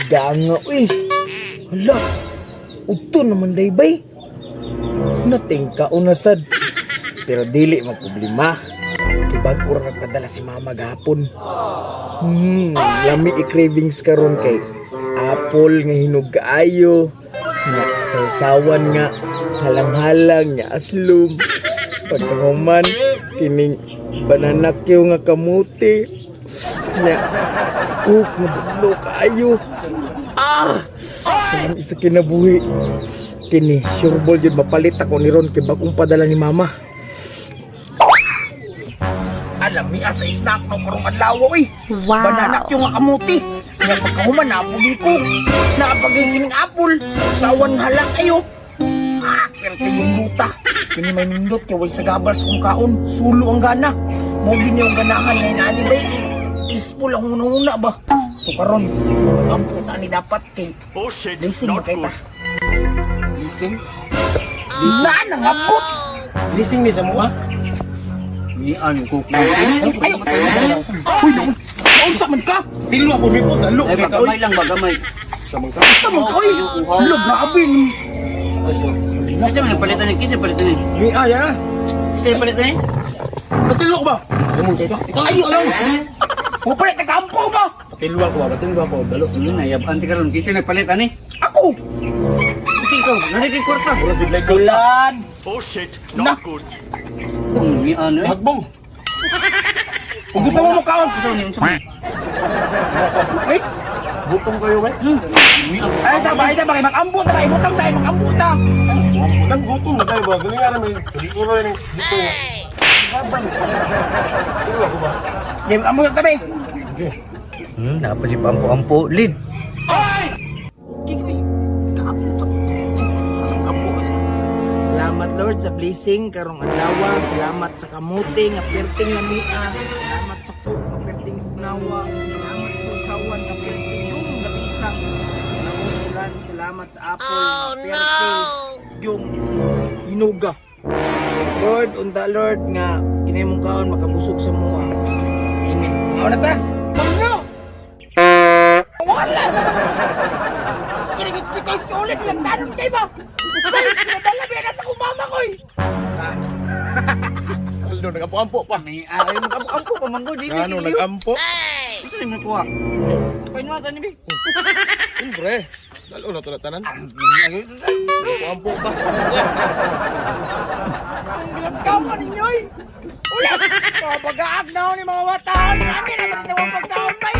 Ganga, uy. Hala, uto naman day bay. Nating kaunasad. Pero dili magproblema. Kay bag-o ra nagpadala si mama gahapon. Lami i-cravings karon kay apple nga hinog kaayo, nga sausawan nga halang-halang nga aslum. Pagkahuman kining banana cue nga kamuti. Nga cook nga budlo kaayo. Ah! Kalam isa kinabuhi. Kini, sure ball jud mapalit ako ni Ron kay bagong padala ni mama. Alam mi sa snack no karong adlaw oy. Wow. Banana yung nga kamuti. Nga pagkahuman napugi ko. Napagingin ng apple. Sausawan nga halak ayo. Ah, pero yung luta. Kini may nindot kay way sagabal sa kong kaon. Sulo ang gana. Mo gini ang ganahan ngayon ani bay. Peaceful ang una-una ba. So karon, ang puta ni dapat kay Oh shit, Blessing not makita. good. Lising? Na nangapot. Lising ni sa mua? Mian ko. Ayo. Uy, naunsa man ka? Tilo po mi po dalo Ay, kay ka oy. gamay lang ba, gamay. Sa man ka. Unsa man ka oy? Log na abi. Kasi man nagpalitan ni, kasi palitan ni. Mi aya. Kasi palitan ni. Patilo ko ba? Gamon kay ka. Ikaw Ayo lang. Mo palit nagkampo ba? Patilo ko ba? Patilo ko dalo. Ano na, yaban ti karon kasi nagpalit ani. Ako. Kasi ikaw, nari kay kwarta. Oras di like Tulan. Oh shit, Na. not good. Kung mian eh. Hagbong. Kung gusto mo mukaon. Unsa ni, unsa ni? Ay, Gutom kayo ba? Mian. ay sa ba, ay sa ba kay magambo ta ba ibutang sa magambo ta. Gutom gutom na kayo ba? Galing nga naman. Dito ni dito. Tilo ko ba? Di magambo ta ba. Okay. Napa si pampo-ampo lid. Okay koy. Kaampo ta. Magambo kasi. Salamat Lord sa blessing karong adlaw. Salamat sa kamuti nga perting lamia. Salamat sa cook nga perting bugnawa. Salamat sa usawan nga perting yung nabisa. Salamat salamat sa apple nga perting yung hinuga. Lord, unta Lord nga kini mong kaon makabusog sa mua. Amen. Mao na ta. Pangno. Wala na. Kini ko ulit lang tanon kay ba? Bay, pinadala ba na sa kumama ko? Aldo nagampo-ampo pa. Mian, ay magampo pa man ko di. Ano nagampo? Ito ni makuha. Painwatan ni bi. Siyempre. Dalo na to na tanan. Mian. Nagampo pa. Ang glaskaw ka ninyo eh. Ulit! Kapag-aag na ako ni mga wataan, ano naman ang pagkaon bay?